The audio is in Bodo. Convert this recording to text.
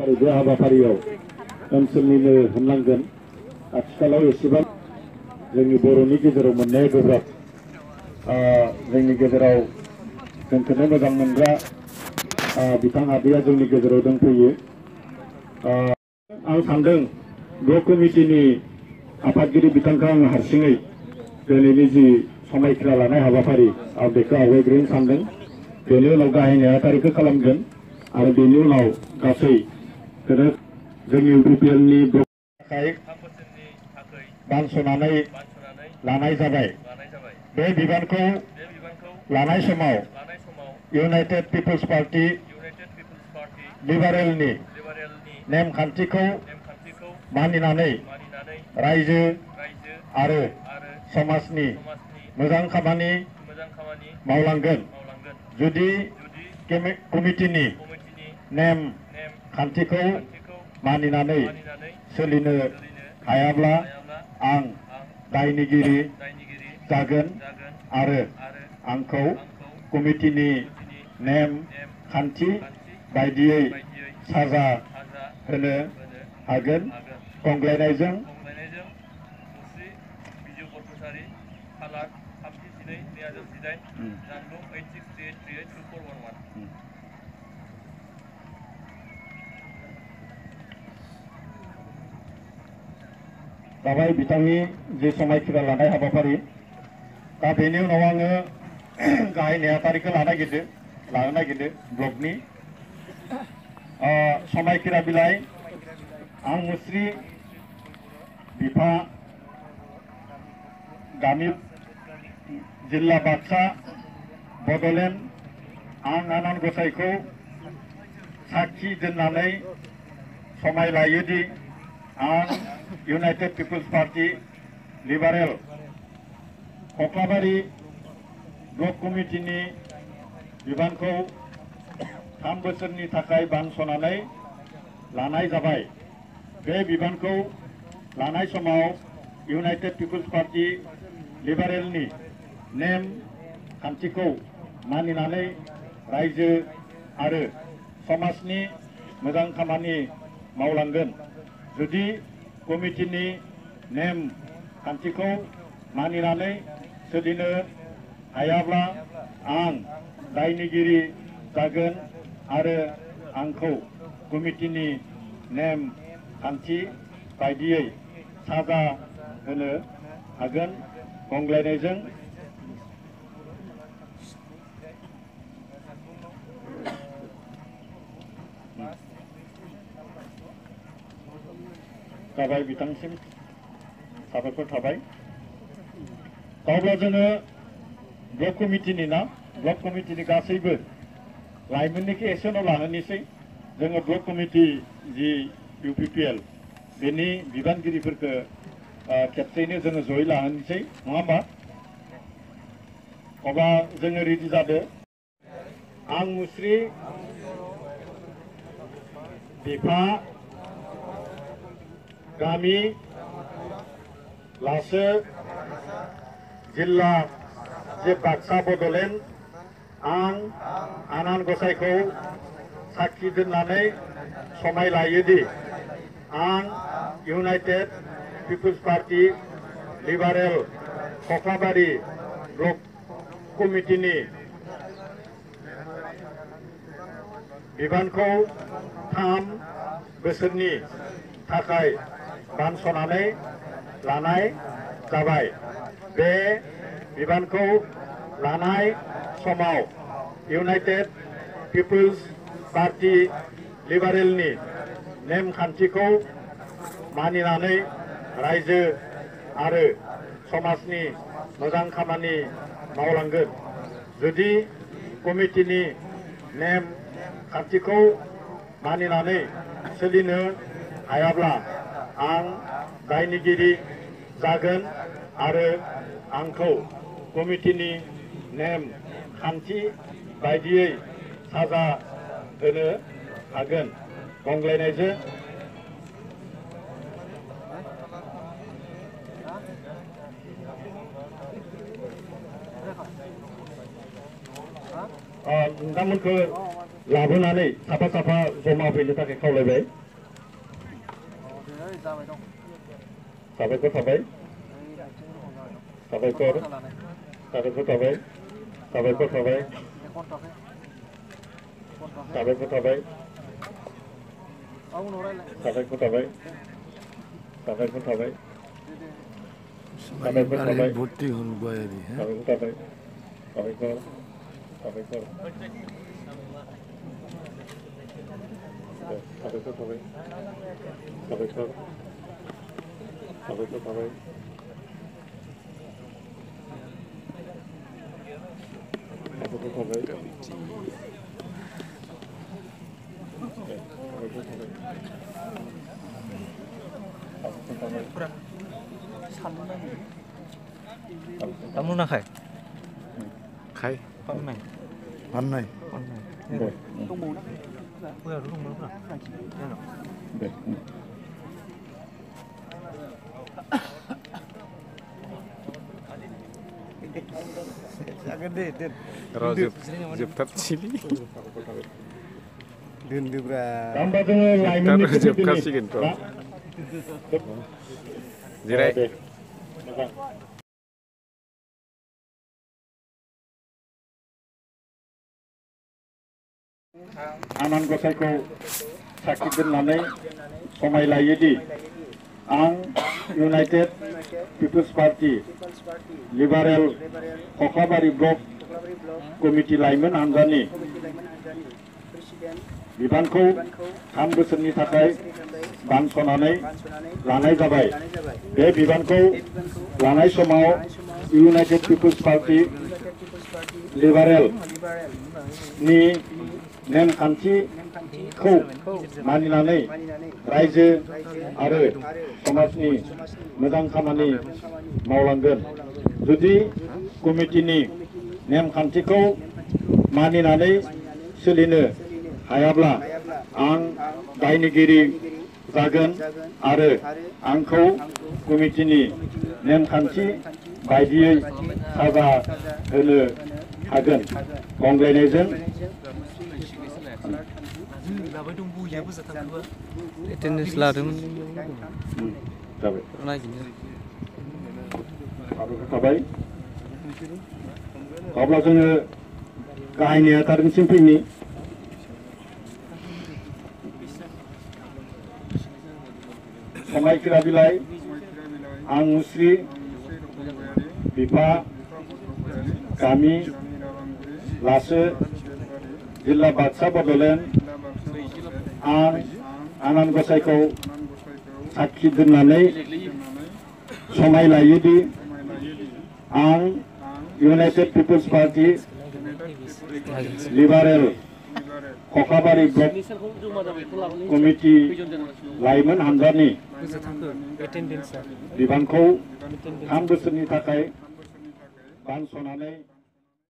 हाबाफारि बे हाबाफारियाव ओनसोलनिनो होननांगोन आथिखालाव एसेबां जोंनि बर'नि गेजेराव मोननाया गोब्राब जोंनि गेजेराव जोंखौनो मोजां मोनग्रा बिथां आदैया जोंनि गेजेराव दंफैयो आं सानदों ब्लक कमिटिनि आफादगिरि बिथांखौ आं हारसिङै दिनैनि जि समायखिरा लानाय हाबाफारि आं बेखौ आवगायग्रोनो सानदों बेनि उनाव गाहाय नेहाथारिखौ खालामगोन आरो बेनि उनाव गासै जोंनि इउपिपिएलनि थाखाय बानस'नानै लानाय जाबाय बे बिबानखौ लानाय समाव इउनाइटेड पिपल्स पार्टी लिबारेलनि नेमखान्थिखौ मानिनानै रायजो आरो समाजनि मोजां खामानि मावलांगोन जुदि कमिटिनि नेम खान्थिखौ मानिनानै सोलिनो हायाब्ला आं दायनिगिरि जागोन आरो आंखौ कमिटिनि नेम खान्थि बायदियै साजा होनो हागोन खंग्लायनायजों जाबाय बिथांनि जे समायखिरा लानाय हाबाफारि दा बेनि उनाव आङो गाहाय नेहाथारिखौ लानो नागिरदों ब्लकनि समायखिरा बिलाइ आं मुस्रि बिफा गामि जिल्ला बाक्सा बड'लेण्ड आं आनान गसाइखौ साखि दोननानै समाय लायोदि आं इउनाइटेड पिपल्स पार्टी लिबारेल कक्लाबारि ब्लक कमिटिनि बिबानखौ 3 बोसोरनि थाखाय बानस'नानै लानाय जाबाय बे बिबानखौ लानाय समाव इउनाइटेड पिपल्स पार्टी लिबारेलनि नेम खान्थिखौ मानिनानै रायजो आरो समाजनि मोजां खामानि मावलांगोन जुदि कमिटिनि नेम खान्थिखौ मानिनानै सोलिनो हायाब्ला आं दायनिगिरि जागोन आरो आंखौ कमिटिनि नेम खान्थि बायदियै साजा होनो हागोन खंग्लायनायजों जाबाय बिथांसिम साबायखर थाबाय अब्ला जोङो ब्लक कमिटिनि गासैबो लाइमोननिखौ एसे उनाव लाहोनोसै जोङो ब्लक कमिटि जि इउपिपिएल बेनि बिबानगिरिफोरखौ खेबसेयैनो जोङो जयै लाहोनोसै नङा होमबा अब्ला जोङो रेडि जादो आं मुस्रि बिफा गामि लासो जिल्ला जे बाक्सा बड'लेण्ड आं आनान गसाइखौ साखि दोननानै समाय लायोदि आं इउनाइटेड पिपल्स पार्टी लिबारेल कक्लाबारि ब्लक कमिटिनि बिबानखौ 3 बोसोरनि थाखाय बानस'नानै लानाय जाबाय बे बिबानखौ लानाय समाव इउनाइटेड पिपल्स पार्टी लिबारेलनि नेमखान्थिखौ मानिनानै रायजो आरो समाजनि मोजां खामानि मावलांगोन जुदि कमिटिनि नेम खान्थिखौ मानिनानै सोलिनो हायाब्ला आं दायनिगिरि जागोन आरो आंखौ कमिटिनि नेम खान्थि बायदियै साजा होनो हागोन खंग्लायनायजों नोंथांमोनखौ लाबोनानै साफा साफा जमा फैनो थाखाय खावलायबाय। साबायखर थाबाय। साबायखर साबायखर थाबाय। साबायखर थाबाय। साबायखर थाबाय। साबायखर थाबाय। साबायखर थाबाय। साबायखर थाबाय। भर्ती हल गयारी है साबायखर थाबाय। साबायखर साबायखर साबायखर थाबाय। साबायखर साबायखर थाबाय। साबायखर थाबाय। Kamu nak khai? khai Con này. ăn này Con này. Được. Tung bù đó. Bây giờ tung bù đó. Đây rồi. Được. Rajab Tapsili Tambah dengan lain Rajab Kapsikin tuh Jirai Anan Gosaiku sakit doonनानै समाय लायोदि आं United People's Party Liberal Kokhabari Block Committee लाइमोन हान्जानि बिबानखौ 3 बोसोरनि थाखाय बानस'नानै लानाय जाबाय। बे बिबानखौ लानाय समाव United People's Party Liberal नि नेमखान्थिखौ मानिनानै रायजो आरो समाजनि मोजां खामानि मावलांगोन। जुदि कमिटिनि नेमखान्थिखौ मानिनानै सोलिनो हायाब्ला आं दायनिगिरि जागोन आरो आंखौ कमिटिनि नेमखान्थि बायदियै साजा होनो हागोन। गंग्लायनायजों Attendance लादोंमोन जाबाय। नागिरनो थाबाय। अब्ला जोङो गाहाय नेहाथारिसिम फैनि। समायखिरा बिलाइ आं मुस्रि बिफा गामि लासो जिल्ला बाक्सा बड'लेण्ड आं आनान गसाइखौ साखि दोननानै समाय लायोदि आं United People's Party Liberal Kokhabari Block Committee लाइमोन हान्जानि बिबानखौ 3 बोसोरनि थाखाय बानस'नानै